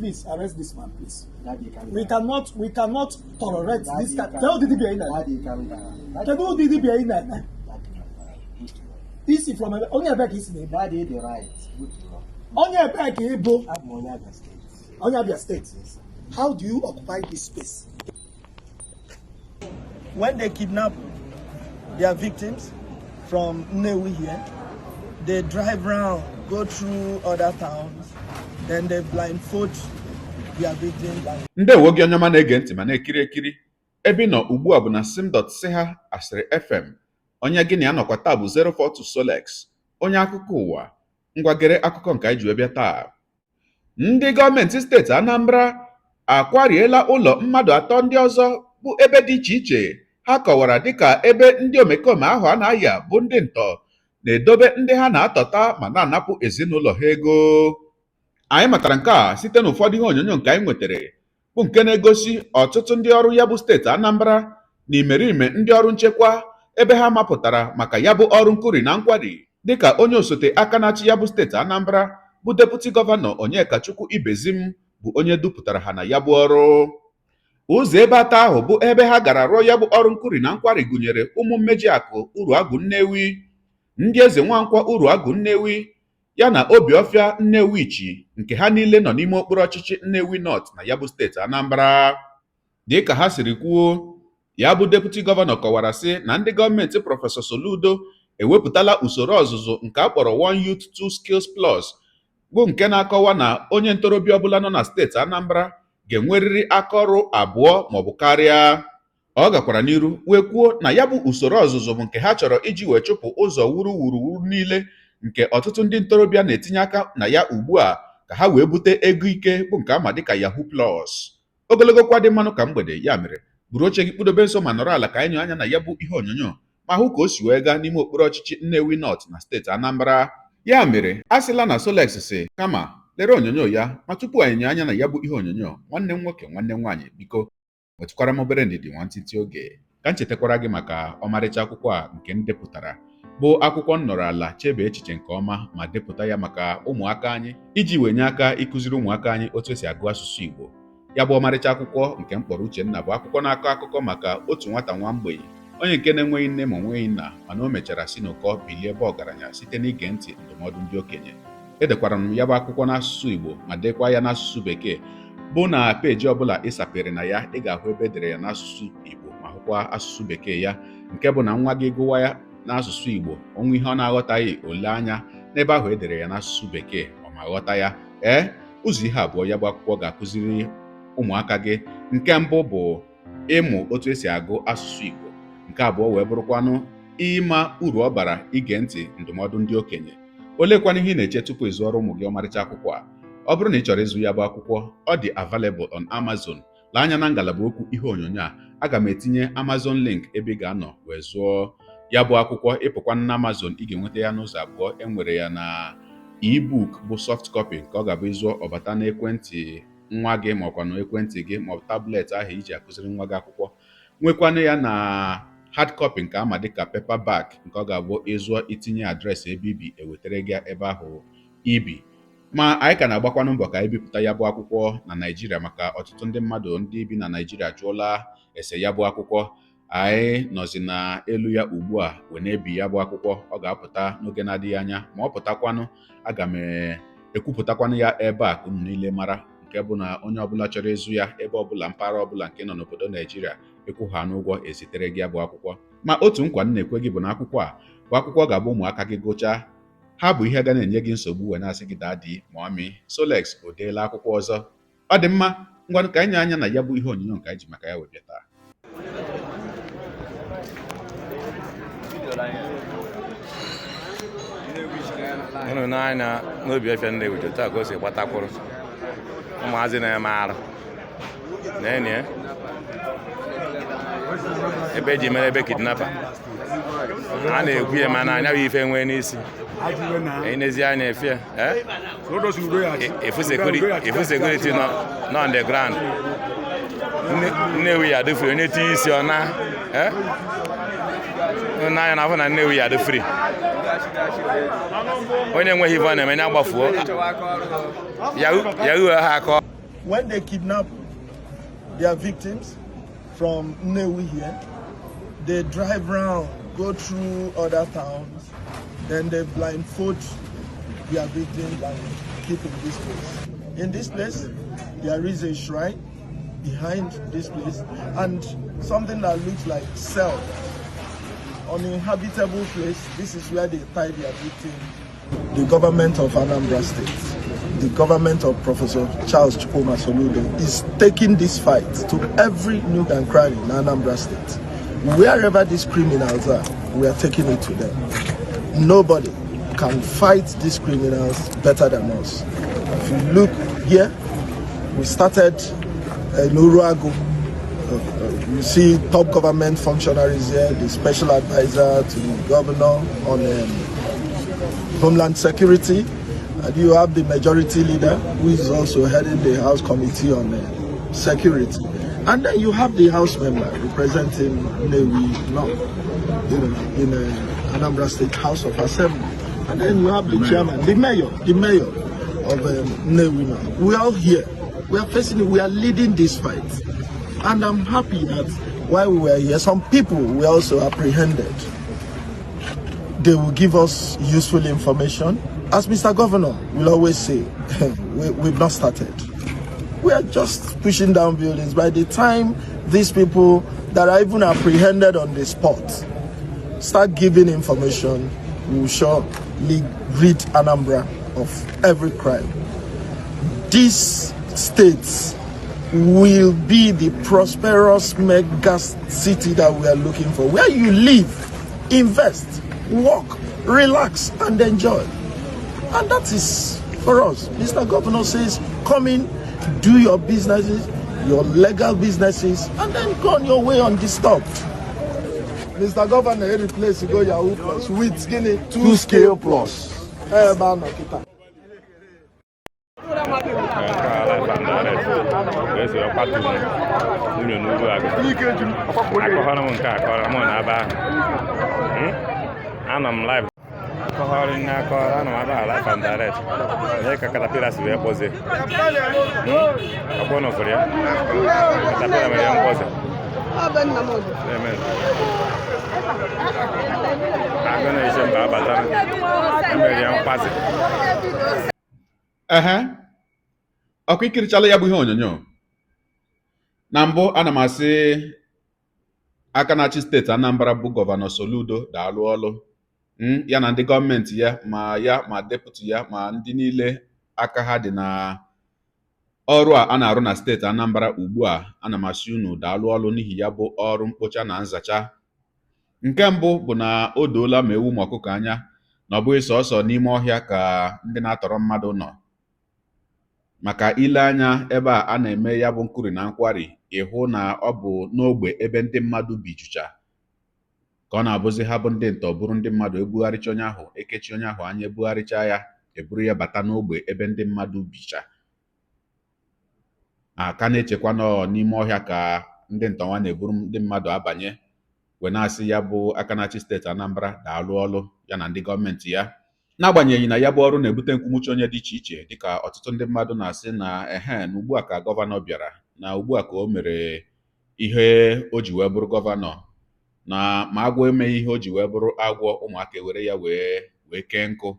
Please arrest this man, please. Daddy, calm We down. cannot tolerate this Daddy, kind. calm Kedu ụdị dibịa ị na-eme? Daddy, calm down. Daddy, Kedu ụdị dibịa ị na-eme? Daddy, calm down. Good to Isi from ebe onye ebe ka isi na-ebu? Daddy, the right. Good to Onye ebe ka ị bụ? Abụ m onye Abia State. Onye Abia State. How do you occupy this space? When they kidnap their victims from Nnewi here, they drive round, go through other towns, then they blindfold their victims and Ndewo gị, onye ọma na-ege ntị ma na-ekiri ekiri. Ebe ị nọ ugbu a bụ na sim.si ha Asịrị FM. Onye gị na ya nọkwa taa bụ 042 Solex, onye akụkọ ụwa. Ngwagere akụkọ nke anyị ji wee bịa taa. Ndị gọọmenti steeti Anambra akwariela ụlọ mmadụ atọ ndị ọzọ bụ ebe dị iche iche ha kọwara dịka ebe ndị omekome ahụ a na-aya bụ ndị ntọ na-edobe ndị ha na-atọta ma na-anapụ ezinụlọ ha ego. Anyị matara nke a site n'ụfọdụ ihe onyonyo nke anyị nwetara, bụ nke na-egosi ọtụtụ ndị ọrụ ya bụ steeti Anambra na imerime ndị ọrụ nchekwa ebe ha mapụtara maka ya bụ ọrụ nkuri na nkwari, dịka onye osote aka na-achị ya bụ steeti Anambra, bụ Deputy Governor Onyekachukwu Ibezim, bụ onye dupụtara ha na ya bụ ọrụ. Ụzọ ebe atọ ahụ bụ ebe ha gara rụọ ya bụ ọrụ nkuri na nkwari gụnyere ụmụ Mmejiakụ Uruagụ Nnewi, ndị Eze Nwankwọ Uruagụ Nnewi, ya na Obiọfịa Nnewichi, nke ha niile nọ n'ime okpuru ọchịchị Nnewi North na ya bụ steeti Anambra. Dịka ha siri kwuo, ya bụ Deputy Governor kọwara sị na ndị gọọmenti Professor Soludo ewepụtala usoro ọzụzụ nke a kpọrọ One Youth Two Skills Plus, bụ nke na-akọwa na onye ntorobịa ọbụla nọ na steeti Anambra ga-enwerịrị akaọrụ abụọ maọbụ karịa. Ọ gakwara n'iru wee kwuo na ya bụ usoro ọzụzụ bụ nke ha chọrọ iji wee chụpụ ụzọ wuru wuruwuru niile nke ọtụtụ ndị ntorobịa na-etinye aka na ya ugbu a ka ha wee bute ego ike, bụ nke ama dịka Yahoo Plus. Ogologo kwa dị mmanụ ka mgbede. Ya mere, buru oche gị, kpụdobe nso ma nọrọ ala ka anyị nyụ anya na ya bụ ihe onyonyo ma hụ ka o si wee gaa n'ime okpuru ọchịchị Nnewi North na steeti Anambra. Ya mere, a sịla na Solex si, kama lere onyonyo ya. Ma tupu anyị nye anya na ya bụ ihe onyonyo, nwanne m nwoke, nwanne m nwaanyị, biko nwetụkwara m obere ndidi nwantịntị oge ka m chetakwara gị maka ọmarịcha akwụkwọ a nke m depụtara, bụ akwụkwọ m nọrọ ala chebe echiche nke ọma ma depụta ya maka ụmụaka anyị, iji wee nye aka ịkụziri ụmụaka anyị otu esi agụ asụsụ Igbo. Ya bụ ọmarịcha akwụkwọ nke m kpọrọ Uchenna bụ akwụkwọ na-akọ akụkọ maka otu nwata nwa mgbei, onye nke na-enweghị nne ma onweghị nna, mana o mechara si n'ụkọ bilie ebe ọgaranya site n'ige ntị ndụmọdụ ndị okenye. Edekwara m ya bụ akwụkwọ n'asụsụ Igbo ma dekwa ya n'asụsụ Bekee, bụ na peji ọbụla ị sapere na ya, ị ga-ahụ ebe edere ya n'asụsụ Igbo ma hụkwa asụsụ Bekee ya, nke bụ na nwa gị gụwa ya n'asụsụ Igbo, onwe ihe ọ na-aghọtaghị, ole anya n'ebe ahụ edere ya n'asụsụ Bekee, ọ ma ghọta ya. Ee, ụzọ ihe abụọ ya bụ akwụkwọ ga-akụziri ụmụaka gị: nke mbụ bụ ịmụ otu esi agụ asụsụ Igbo, nke abụọ wee bụrụkwanụ ịma uru ọ bara ige ntị ndụmọdụ ndị okenye. Olekwana ihe ị na-eche tupu ị zụọrọ ụmụ gị ọmarịcha akwụkwọ a? Ọ bụrụ na ị chọrọ ịzụ ya bụ akwụkwọ, ọ dị available on Amazon. Lee anya na ngalaba okwu ihe onyonyo a, aga m etinye Amazon link ebe ị ga-anọ wee zụọ ya bụ akwụkwọ. Ịpụkwa na Amazon, ị ga-enweta ya n'ụzọ abụọ: enwere ya na ebook bụ soft copy, nke ọ ga-abụ ịzụọ, ọbata n'ekwentị nwa gị ma ọkwa na ekwentị gị maọbụ tablet ahụ iji akụziri nwa gị akwụkwọ. Nwekwanụ ya na hard copy, nke ama dịka paperback, nke ọ ga-abụ ịzụọ, itinye address ebe ibi, ewetara gị ebe ahụ ibi. Ma anyị ka na-agbakwanụ mbọ ka anyị bipụta ya bụ akwụkwọ na Naịjirịa, maka ọtụtụ ndị mmadụ ndị bi na Naịjirịa jụọla ese ya bụ akwụkwọ. Anyị nọzi na elu ya ugbu a wee na-ebi ya bụ akwụkwọ. Ọ ga-apụta n'oge na-adịghị anya. Ma ọ pụtakwanụ, aga m ekwupụtakwanụ ya ebe a ka unu niile mara, nke bụ na onye ọbụla chọrọ ịzụ ya, ebe ọbụla, mpaghara ọbụla nke nọ n'obodo Naijiria, ịkwụ ha n'ụgwọ, ezitere gị ya bụ akwụkwọ. Ma otu nkwa m na-ekwe gị bụ na akwụkwọ a bụ akwụkwọ ga-abụ ụmụaka gị gụchaa, ha bụ ihe ga na-enye gị nsogbu wee na-asị gị, "Daddy, Mommy, Solex o deela akwụkwọ ọzọ." Ọ dị mma. Ngwanụ, ka anyị nye anya na ya bụ ihe onyonyo nke anyị ji maka ya wee bịa taa. Unu n'anya n'Obiọfịa Nnewi taa ka o si gbatakwuru ụmụazị na-eme arụ na-enye ebe eji mere ebe kidnapper a na-ekwu ya, mana anya bụ ife nwee n'isi. Anyị n'ezi anya efe ya, eh? Efu security nọ on the ground. Nnewi ya dị free, onye tinye isi ọ na, eh? N'anya na afọ na Nnewi ya dị free, onye enweghị ife ọ na-eme ya gbafuo ya ha aka. When they kidnap their victims from Nnewi here, they drive round, go through other towns, then they blindfold their victims and keep in this place. In this place, there is a shrine behind this place and something that looks like cell, uninhabitable place. This is where they tie their victim. The government of Anambra State, the government of Professor Charles Chukwuma Soludo, is taking this fight to every nook and cranny in Anambra State. Wherever these criminals are, we are taking it to them. Nobody can fight these criminals better than us. If you look here, we started in Uruagu. You see top government functionaries here, the special advisor to the governor on Homeland Security, and you have the majority leader, who is also heading the House Committee on Security. And then you have the House member representing Nnewi North, in Anambra State House of Assembly. And then you have the chairman, the mayor of Nnewi North. We are all here. We are facing it. We are leading this fight. And I'm happy that while we were here, some people were also apprehended. They will give us useful information. As Mr. Governor will always say, we've not started. We are just pushing down buildings. By the time these people that are even apprehended on the spot start giving information, we will surely rid Anambra of every crime. These states will be the prosperous mega city that we are looking for, where you live, invest, work, relax, and enjoy. And that is for us. Mr. Governor says, come in, do your businesses, your legal businesses, and then go on your way undisturbed. Mr. Governor, replace go Yahoo Plus with gịnị? Two scale plus. Ebe a nọ kịta. Nke a live and direct ka esi wee kwatu nwunye n'ugwu agụ. Akọghọrọ m nke akọrọ mụ na ebe ahụ. Anọ m live akọghọrọ nne akọghọrọ anọ m ebe ahụ live and direct onye ka caterpillar si wee kpọzie. Ọgbọ nọfụrụ ya, caterpillar mere ya mkpọzi. Amen. Agụ na-eche mba abatara emere ya mkpazi. Ehe, ọkwa ikirichala ya bụ ihe onyonyo. Na mbụ, ana m asị aka na-achị steeti Anambra bụ Gọvanọ Soludo, daalụ ọlụ. Ya na ndị gọọmenti ya, ma ya ma deputy ya, ma ndị niile aka ha dị na ọrụ a a na-arụ na steeti Anambra ugbu a, ana m asị unu daalụ ọlụ n'ihi ya bụ ọrụ mkpocha na nzacha. Nke mbụ bụ na o doola ma ewu ma ọkụkọ anya na ọ bụghị sọọsọ n'ime ọhịa ka ndị na-atọrọ mmadụ nọ, maka ile anya ebe a a na-eme ya bụ nkuri na nkwari, ịhụ na ọ bụ n'ogbe ebe ndị mmadụ bijucha ka ọ na-abụzi. Ha bụ ndị ntọ bụrụ ndị mmadụ ebugharịcha onye ahụ, ekechi onye ahụ anya, ebugharịcha ya, eburu ya bata n'ogbe ebe ndị mmadụ bicha. Aka na-echekwa nọ n'ime ọhịa ka ndị ntọnwa na-eburu ndị mmadụ abanye, wee na-asị ya bụ aka na-achị steeti Anambra daalụ ọlụ, ya na ndị gọọmenti ya, n'agbanyeghị na ya bụ ọrụ na-ebute nkwumuche onye dị iche iche, dịka ọtụtụ ndị mmadụ na-asị na ehe, na ugbu a ka gọvanọ bịara, na ugbu a ka o mere ihe o ji wee bụrụ gọvanọ, na ma agwọ emeghị ihe o ji wee bụrụ agwọ, ụmụaka ewere ya wee kee nkụ.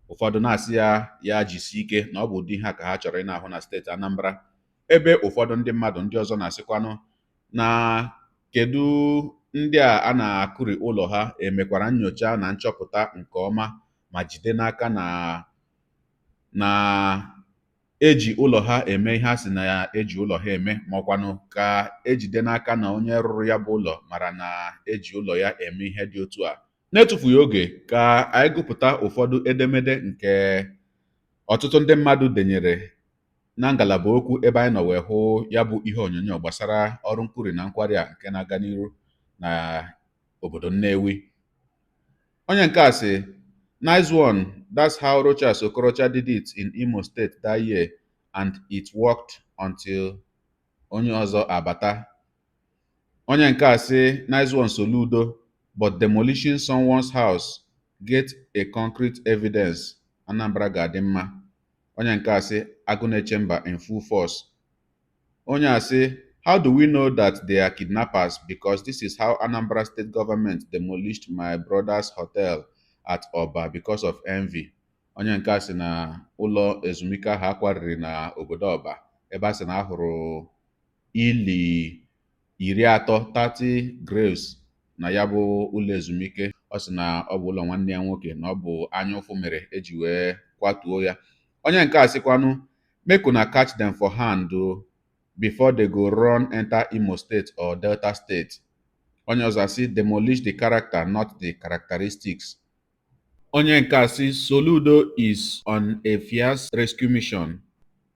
Ụfọdụ na-asị ya ya jisie ike, na ọ bụ ụdị ihe a ka ha chọrọ ị na-ahụ na steeti Anambra, ebe ụfọdụ ndị mmadụ ndị ọzọ na-asịkwanụ na kedu ndị a a na-akụri ụlọ ha, emekwara nyocha na nchọpụta nke ọma ma jide n'aka na eji ụlọ ha eme ihe a sị na ya eji ụlọ ha eme, ma ọkwanụ ka ejide n'aka na onye rụrụ ya bụ ụlọ mara na eji ụlọ ya eme ihe dị otu a. Na-etufughị oge, ka anyị gụpụta ụfọdụ edemede nke ọtụtụ ndị mmadụ denyere na ngalaba okwu ebe anyị nọ wee hụ ya bụ ihe onyonyo gbasara ọrụ nkuri na nkwari a nke na-aga n'iru na obodo Nnewi. Onye nke a sị, "Nice one. That's how Rochas Okorocha did it in Imo State that year and it worked until onye ọzọ abata." Onye nke a sị, "Nice one, Soludo, but demolishing someone's house, get a concrete evidence. Anambra ga-adị mma." Onye nke a sị, "Agụ na-eche mba in full force." Onye a sị, "How do we know that they are kidnappers? Because this is how Anambra State government demolished my brother's hotel at Oba because of envy." Onye nke a sị na ụlọ ezumike ahụ akwariri na obodo Ọba, ebe a sị na ahụrụ ili 30, 30 graves na ya bụ ụlọ ezumike. Ọ sị na ọ bụ ụlọ nwanne ya nwoke, na ọ bụ anya ụfụ mere eji wee kwatuo ya. Onye nke a sịkwanụ, "Make una catch them for hand o before they go run enter Imo State or Delta State." Onye ọzọ asị, "Demolish the character, not the characteristics." Onye nke a sị, "Soludo is on a fierce rescue mission."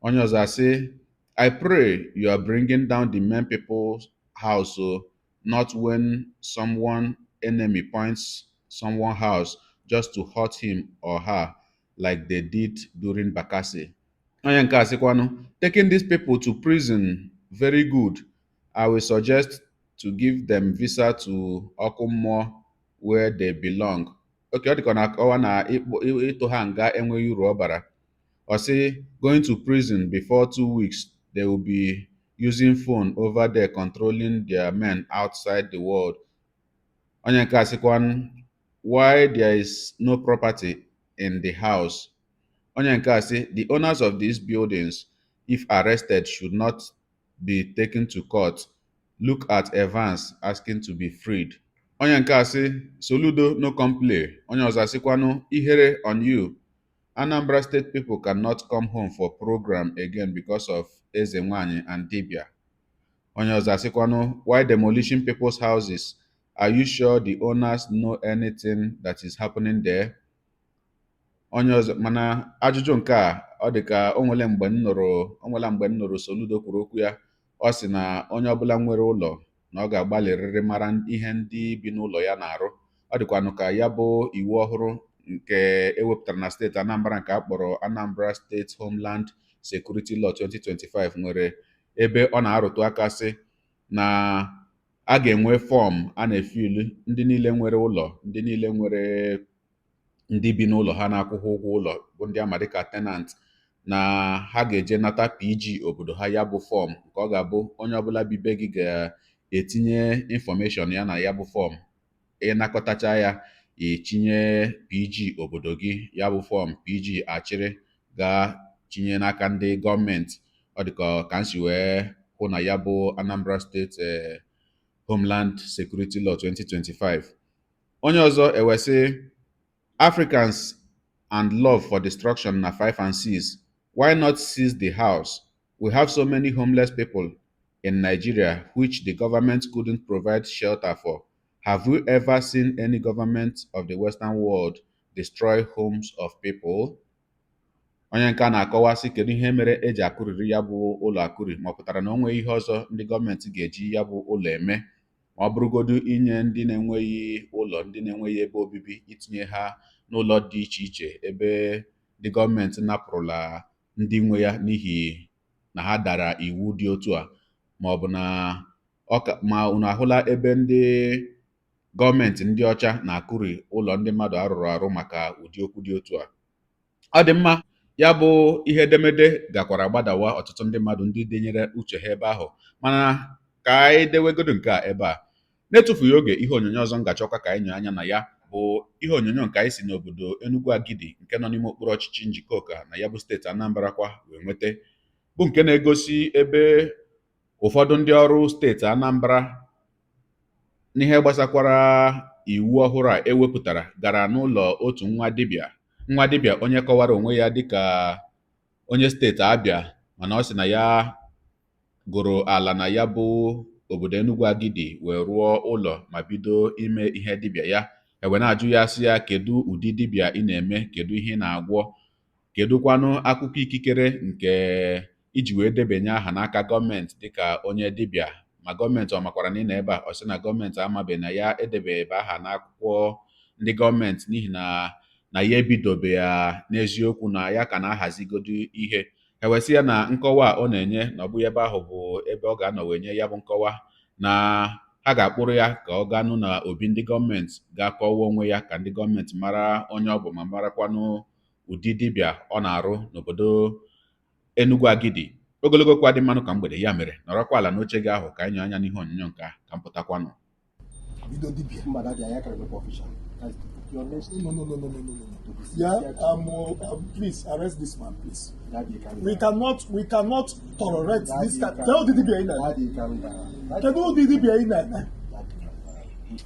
Onye ọzọ asị, "I pray you are bringing down the main people's house o, not when someone enemy points someone house just to hurt him or her like they did during Bakassi." Onye nke a sịkwanụ, "Taking these people to prison, very good. I will suggest to give them visa to ọkụ mmụọ where they belong." Okay, ọ dịka ọ na-akọwa na ịtụ ha nga enweghị uru ọ bara. Ọ sị, "Going to prison before 2 weeks, they will be using phone over there controlling their men outside the world." Onye nke a sịkwanụ, "Why there is no property in the house?" Onye nke a sị, "The owners of these buildings, if arrested, should not be taken to court. Look at Evans asking to be freed." Onye nke a sị, "Soludo no come play." Onye ọzọ asịkwanụ, "Ihere on you. Anambra State people cannot come home for program again because of Eze Nwanyị and Dibia." Onye ọzọ asịkwanụ, "Why demolishing people's houses? Are you sure the owners know anything that is happening there?" Onye ọzọ, mana ajụjụ nke a, ọ dị ka o nwere mgbe m nụrụ, o nwela mgbe m nụrụ Soludo kwuru okwu ya. Ọ sị na onye ọbụla nwere ụlọ na ọ ga-agbalịrịrị mara ihe ndị bi n'ụlọ ya na-arụ. Ọ dịkwanụ ka ya bụ iwu ọhụrụ nke ewepụtara na steeti Anambra, nke a kpọrọ Anambra State Homeland Security Law 2025, nwere ebe ọ na-arụtụ aka sị na a ga-enwe form a na-efilu ndị niile nwere ụlọ, ndị niile nwere ndị bi n'ụlọ ha na-akwụghị ụgwọ ụlọ, bụ ndị ama dịka tenant, na ha ga-eje nata PG obodo ha ya bụ form, nke ọ ga-abụ onye ọbụla bi be gị ga-etinye information ya na ya bụ form. Ịnakọtacha ya, itinye PG obodo gị ya bụ form, PG achịrị gaa tinye n'aka ndị gọọmenti. Ọ dịka ka m si wee hụ na ya bụ Anambra State Homeland Security Law 2025. Onye ọzọ ewesị, "Africans and love for destruction na 5 and 6. Why not seize the house? We have so many homeless people in Nigeria which the government couldn't provide shelter for. Have we ever seen any government of the Western world destroy homes of people?" Onye nke a na-akọwasị kedu ihe mere eji akụriri ya bụ ụlọ akụri, ma ọ pụtara na o nweghị ihe ọzọ ndị gọọmenti ga-eji ya bụ ụlọ eme, ma ọ bụrụgodu inye ndị na-enweghị ụlọ, ndị na-enweghị ebe obibi, itinye ha n'ụlọ dị iche iche ebe ndị gọọmenti napụrụla ndị nwe ya n'ihi na ha dara iwu dị otu a, ma ọ bụ na ọka ma unu ahụla ebe ndị gọọmenti ndị ọcha na-akụri ụlọ ndị mmadụ arụrụ arụ maka ụdị okwu dị otu a. Ọ dị mma, ya bụ ihe edemede gakwara gbadawa ọtụtụ ndị mmadụ ndị denyere uche ha ebe ahụ, mana ka anyị dewegodo nke a ebe a na-etufughị oge. Ihe onyonyo ọzọ m ga-achọkwa ka anyị nyoo anya na ya bụ ihe onyonyo nke anyị si n'obodo Enugu Agidi, nke nọ n'ime okpuru ọchịchị Njikọka na ya bụ steeti Anambra kwa wee nweta, bụ nke na-egosi ebe ụfọdụ ndị ọrụ steeti Anambra n'ihe gbasakwara iwu ọhụrụ a ewepụtara gara n'ụlọ otu nwa dibịa onye kọwara onwe ya dịka onye steeti Abịa, mana ọ sị na ya gụrụ ala na ya bụ obodo Enugu Agidi wee rụọ ụlọ ma bido ime ihe dibịa ya. Ewe na-ajụ ya sị ya, kedu ụdị dibịa ị na-eme? Kedu ihe ị na-agwọ? Kedụkwanụ akwụkwọ ikikere nke iji wee debanye aha n'aka gọọmenti dịka onye dibịa? Ma gọọmenti ọ makwara na ị nọ ebe a? Ọ sị na gọọmenti amabeghị na ya edebeghị aha n'akwụkwọ ndị gọọmenti n'ihi na ya ebidobe ya n'eziokwu, na ya ka na-ahazigodu ihe. Ewesị ya na nkọwa a ọ na-enye na ọ bụghị ebe ahụ bụ ebe ọ ga-anọ wee nye ya bụ nkọwa, na ha ga-akpụrụ ya ka ọ gaa nụ na obi ndị gọọmenti gaa kọwaa onwe ya ka ndị gọọmenti mara onye ọ bụ ma marakwanụ ụdị dibịa ọ na-arụ n'obodo Enugu Agidi. Ogologo okwu adị mmanụ ka mgbede, ya mere nọrọkwa ala n'oche gị ahụ ka anyị nyoo anya n'ihe onyonyo nke a ka m pụtakwanụ. Bido dibia. Mba, daddy, anyị akara mekwa official. That's the honest. No, no, no, no, no, no, no, no. To be Yeah, sincere to please arrest this man, please. Daddy, calm We down. cannot tolerate this Daddy, kind. calm Kedu ụdị dibia ị na-eme? Daddy, calm down. Daddy, Kedu ụdị dibia ị na-eme? Daddy, calm down. Good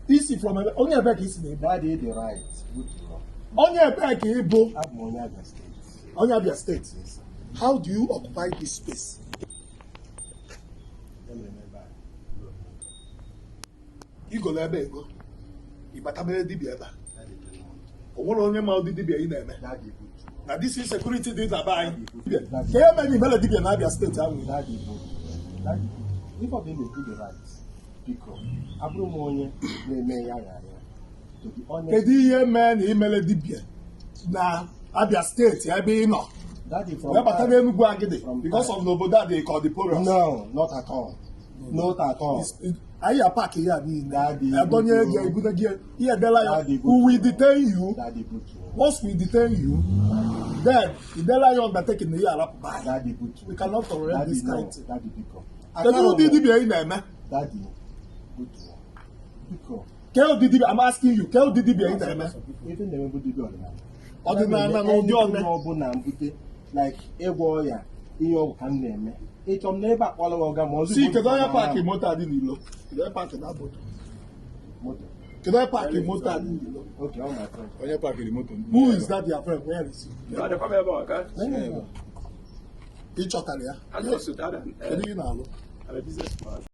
one. Isi from ebe, onye ebe ka isi na-ebu? Daddy, the right. Good one. Onye ebe ka ị bụ? Abụ m onye Abia Steeti. Onye Abia Steeti. Yes, sir. How do you occupy this space? Ya mere m ebe a. Igolo ebe ego. Ịbata mere dibia ebe a. Daddy, good one. O nwere onye ma ụdị dibia ị na-eme? Daddy, good one. Na this insecurity dị na be anyị. Daddy. Ka ya mere na imele dibia na Abia Steeti ahụ. Daddy, good one. Daddy, good one. Ife ọbụla ị na-ekwu dị right. Biko, abụrụ m onye na-eme ya ya ya. To be honest, Kedu ihe mee na imele dibia na Abia Steeti ebe ị nọ? Daddy, from Wee bata n'Enugwu Agidi From because of n'obodo a dị ka ọ dị porous. No, not at all. Not at all. Anyị ya paaki ya niile. Daddy, Adonye good ego one. ebute gị ihe edela ya. Daddy, good We will one. detain you. Daddy, good one. Once we detain you, then idela ya undertaking na ihe arapụba anyị. Daddy, good one. We cannot tolerate Daddy, this no. kind thing. Daddy, biko. Kedu ụdị dibia ị na-eme? Daddy, good one. Biko. Kee ụdị dibia, I'm asking you, kee ụdị dibia ị na-eme? Ife na-eme bụ dibịa ọdịnala. Ọdịnala na ụdị Anything one. ọbụla mbute like ịgwọ ọya ihe ọgwụ ka m na-eme. Ịchọ m n'ebe akpọrọ gị ọga ma ọzọ Si, kedu onye paaki moto a dị n'ilo? Kedu onye paaki na moto? Moto. Kedu onye paaki moto a dị n'ilo? Okay, ọ my friend. Onye pakịrị moto? Who is that your friend? Where is he? Ị chọtara ya? Kedu ihe ị na-alụ? We are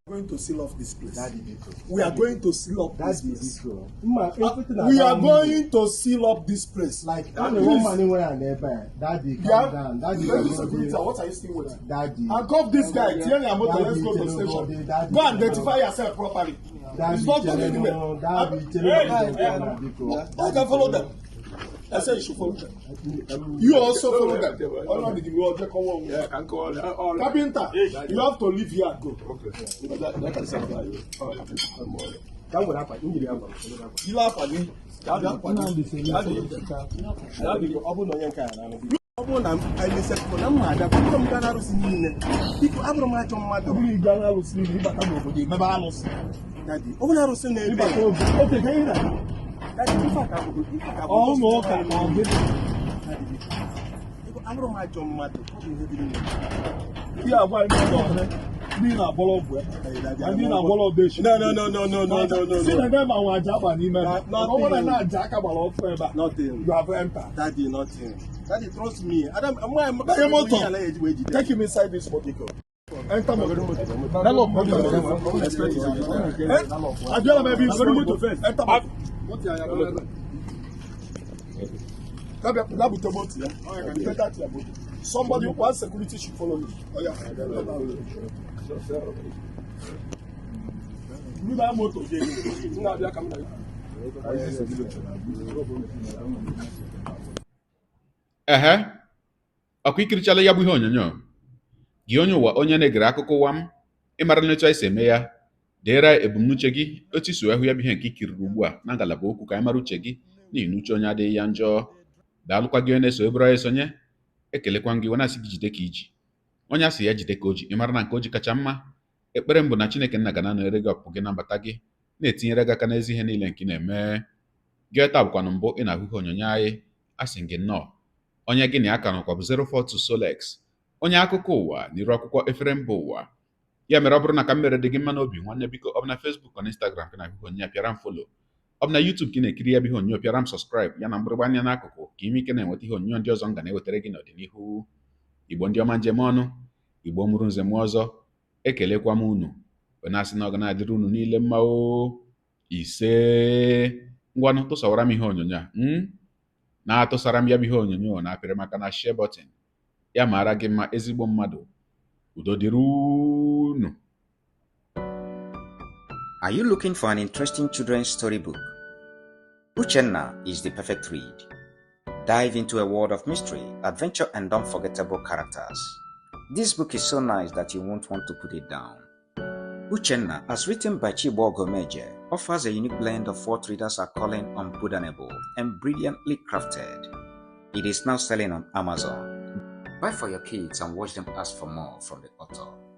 going to seal off this place. Daddy, biko. We are going to seal up this Daddy, place. biko. Mma, everything We are about me- going to seal up this place. Like, a na-enwe mmanụ nwere ala ebe a. Daddy, calm Yeah. down. Daddy, Lady calm security, down. what are you still waiting? Daddy. Handcuff this guy. Tear your motor. Daddy, Let's go to the chere station. Daddy, Go and identify yourself properly. Daddy, It's not going chere anywhere. no. Daddy, chere no. Biko. I can follow them. I said you should follow them. You also follow them. Oh, no, the you Carpenter, you have to leave here and go. Ka m were akwa, m yiri akwa, m were akwa. You have to Daddy, biko, ọ bụrụ na onye nke a na-anụ, biko. Ọ bụrụ na m emesịa na m ma abịa, bụrụ m gaa n'arụsị niile. Biko, abụrụ m ajọ mmadụ. Bụrụ igwe alụsị niile, ịbata n'obodo emebe alụsị. Daddy, ọ bụrụ na arụsị na-ebe Ịbata obodo. Oke, ka ihe na Daddy, ife a ka bụ- ife a ka bụ- ọ ụlọ ụka ma ọ gịnị? Daddy, biko. Biko, abụrụ m ajọ mmadụ. Ọ bụ ihe dị n'ime. Ihe agwa anyị n'ụlọ ọhụrụ, ndị na-agbọrọ ọgwụ ya, na ndị na-agbọrọ ọdụ echi. No, no, no, no, no, no, no, no, Si no. na ebe ma nwa aja agba n'ime ebe. Nothing. Ọ bụrụ na aja aka gbara ọkụ ebe a, Nothing. you have entered. Daddy, nothing. Daddy, trust me. Adam, I'm Banye moto. Take Take him inside this motor. Enter motor. Eh? Abiola maybe inside motor first. Enter motor. That be motor, yeah. Better to your motor. Somebody, one security should follow you. Oh yeah. You that motor. Ehe, ọkwa ikirichala ya bụ ihe onyonyo gị, onye ụwa, onye na-egere akụkọ ụwa m, ịmara n'etu anyị si eme ya. Deere anyị ebumnuche gị, otu isi wee hụ ya bụ ihe nke ikiriri ugbu a na ngalaba okwu, ka anyị mara uche gị, n'ihi na uche onye adịghị ya njọ. Daalụkwa gị onye na-eso ebere anyị esonye. Ekelekwa gị, wee na-asị gị jide ka iji. Onye asị ya jide ka o ji, ịmara na nke o ji kacha mma. Ekpere m bụ na Chineke nna ga na-anọnyere gị, ọpụpụ gị na mbata gị, na-etinyere gị aka n'ezi ihe niile nke ị na-eme gị. Taa bụkwanụ mbụ ị na-ahụ ihe onyonyo anyị, asị gị nnọọ. Onye gị na ya ka nọkwa bụ 042 Solex, onye akụkọ ụwa n'iru akwụkwọ efere mba ụwa. Ya mere, ọ bụrụ na ka m mere dị gị mma n'obi, nwanne, biko, ọ bụ na Facebook na Instagram ka na-ahụ ihe onyonyo a, pịara m follow. Ọ bụ na YouTube ka ị na-ekiri ya bụ ihe onyonyo, pịara m subscribe ya na mgbịrịgba anya n'akụkụ, ka ime ike na-enweta ihe onyonyo ndị ọzọ m ga na-ewetara gị n'ọdịnihu. Igbo ndị ọma, njem ọnụ, Igbo mụrụ nze m ọzọ, ekelekwa m unu wee na-asị na ọ ga na-adịrị unu niile mma o. Ise. Ngwanụ, tụsawara m ihe onyonyo a, na-atụsara m ya bụ ihe onyonyo na apịrị maka na share button ya. Mara gị mma, ezigbo mmadụ. Udo dịrị unu. Are you looking for an interesting children's storybook? Uchenna is the perfect read. Dive into a world of mystery, adventure, and unforgettable characters. This book is so nice that you won't want to put it down. Uchenna, as written by Chibo Gomeje, offers a unique blend of what readers are calling unputdownable and brilliantly crafted. It is now selling on Amazon. Buy for your kids and watch them ask for more from the author.